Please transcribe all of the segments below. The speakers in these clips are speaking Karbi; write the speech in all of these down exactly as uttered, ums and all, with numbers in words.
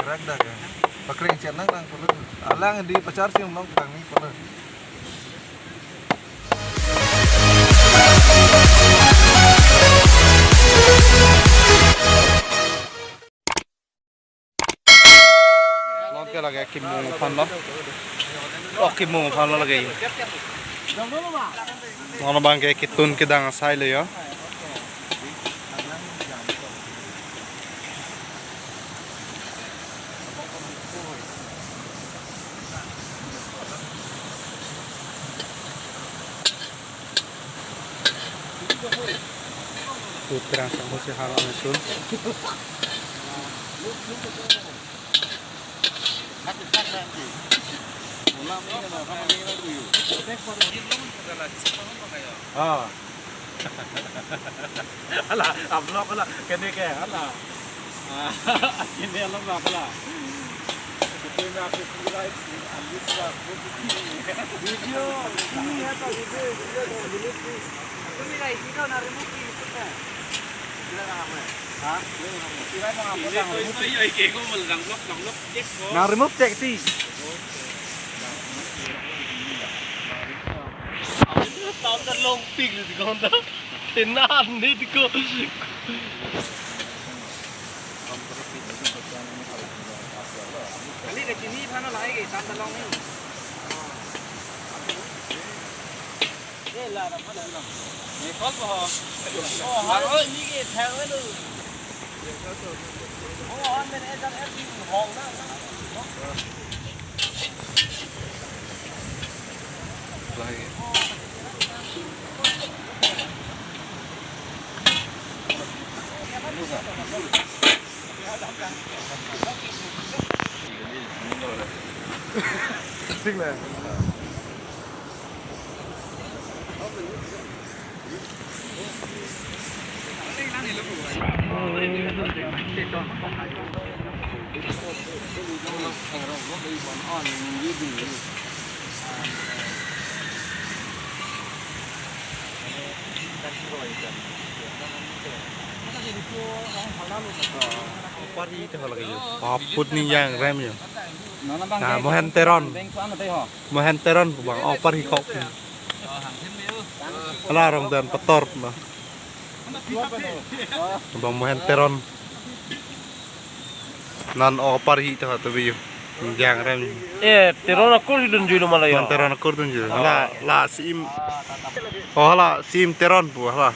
Rak dak ya. Pakreng chenang lang polo. Alang di pachar sim long tang ni polo. Lom ke lake kimung aphan lo. Oh, kimung aphan lo lake. Lom abang ke kitun kedang asai lo ya. Putra sama si hal ang sun. Ah. Hala, ablok hala, kene ke hala. Ah, kene alam hala. Video, ini ya, Pak, video, video, video, video. Ini lah, ini kan hari mungkin itu kan. Bilang apa? Hah? Bilang apa? Kira mau apa? Ini yang koi remove? Koi, koi, koi, koi, bilang blok, bilang blok, cek, kok. Nang remove cek ti. Tam ta long pik lu di kon ta. Tenan ni di ko. Kali ke chini phana lai ke tam ta long ni. Ye la ra phana long. Ni kol ko. Oh, ha oi ni ke thang le lu. Oh, han men e jan e di hong na. Aput ni yang rem yo. Na, Mohen Teron. Mohen Teron bang opar hikok. Hala Rongden Pator na. Bang Mohen Teron. Non opar hi to to biyu. Jang rem. Eh, Teron akur si dunjui lo malayo. Non Teron akur dunjui. La, la sim. Oh, la sim Teron pu la.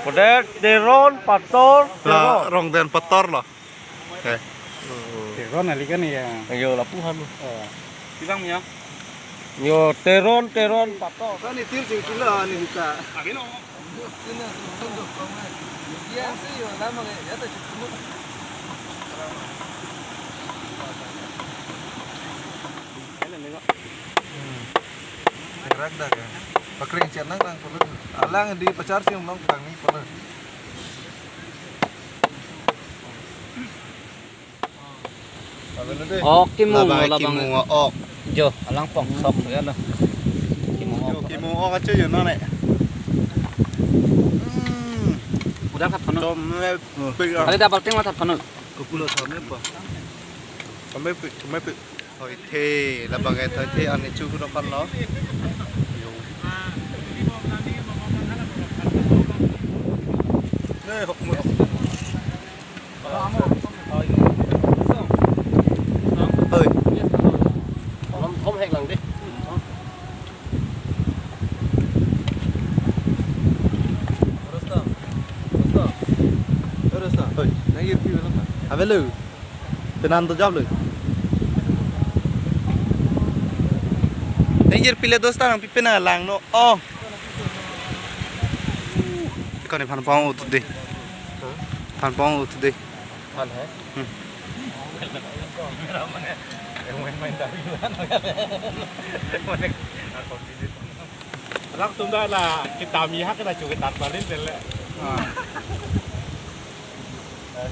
Pada Teron, Pator, la Teron. Rongden Pator lo. Eh. Teron ali kan ya. Ayo lapuhan. Oh. Bilang ya. Yo, Teron, Teron, Pator. Kan itir sing kilo ni buka. Rak dak ya. Pakreng chenang lang polo. Alang di pachar sim long tang ni polo. Oh, kimung. Labang, labang. Kimung ok. Jo, alang pong sok ya lo. Kimung ok. Jo, kimung ok aja ya, non, eh. Hmm. Udah kat pano. Tom, eh, pik, ah. Kali dapat ting lah kat pano. Kupulo tom, eh, apa? Sampai pik, sampai pik. Thoi the, labang ke thoi the, ani chu kudo pan lo. Yo. Ne, hok mo. Oi. Lom thom hek lang di. Oi. Nang irpi belum, Pak? Avelo. Tenan to jab lo. Nang irpi le dosta nang pipe na lang no. Oh. Kani phan pong ut de. Phan pong ut de. Phan hai? Hmm. Rak tum da la kitam ya kita chu kitar parin tele. Ah.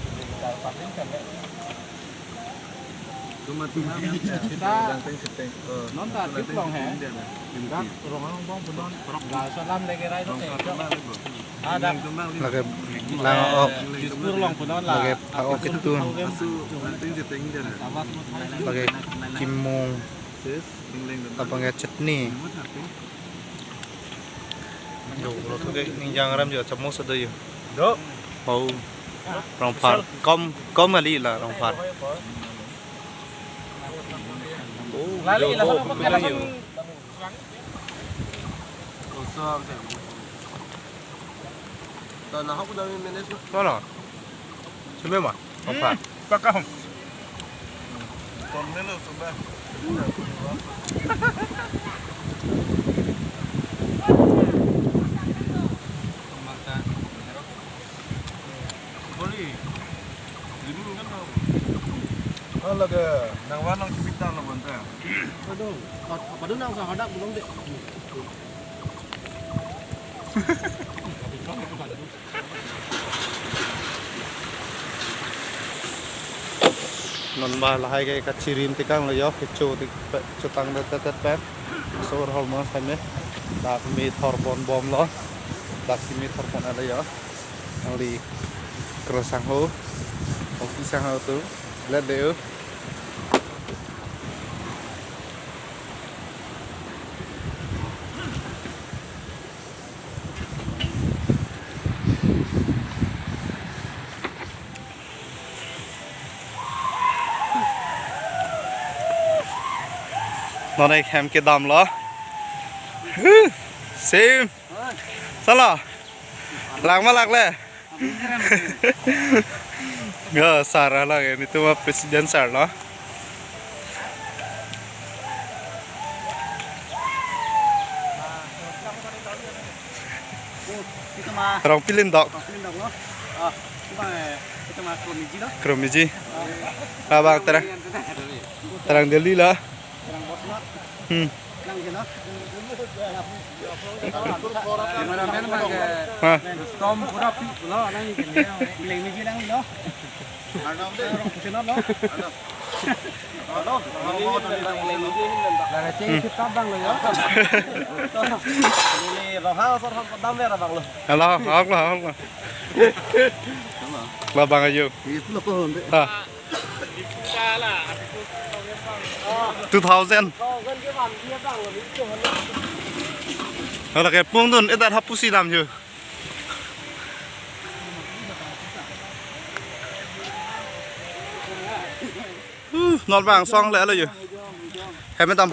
Kitar parin tele. Cuma tinggal kita non ta tik long he. Dak rong rong bong punon. Ga salam lagi rai lo. Lake lang-ok, lake pa-ok ketun, lake kimung, labang ke chutney. Jo, lo thu ke ningjang aram jo, chamus ado jo. Do. Hau. Rongphar. Kom, kom kali la rongphar. Oh, lali jo, la ho, sana ho, pagkara jo. Sana ho, kuda manage. Sana. Sumema, apa? Pakahom. Tonmelo, coba. Boli. Ini kan lo. Oh, lagi. Nang wanang kita lo, Bante. Aduh, apa dulu nang sahadak belum deh. Non ba lahai ke kachirim tekang lo jo, kecho tik pe, chotang det det det pen. So hor hor mas tame. Dak me thor pon bom lo. Dak si me thor pon lo jo. Nangli cross sang ho. Oki sang ho tu. Let de. Non ek hem kedam lo. Huh, same. Sala. Lang ma lang le. Yo, sar lang, nelitum a-president sar lo. Rong pilin dok. Rong pilin dok lo. Ah, cuma, eh, cuma kromeji lo. Kromeji. Ah. Labang terang. Terang Delhi lo. Hmm. Cameraman ma ke. Ha. Tom pura pi lo, nang ni kene, leng ni lang lo. Sino lo? Halo. Lagi cek kita bang lo ya. Ini rohang sor ham padam ya bang lo. Halo, halo, halo. Labang ayo. Itu lo kok. Ha. Two thousand. Hala ke pungdun, edat hapusi dam jo. Uh, nol bang song le alo jo. Hem dam.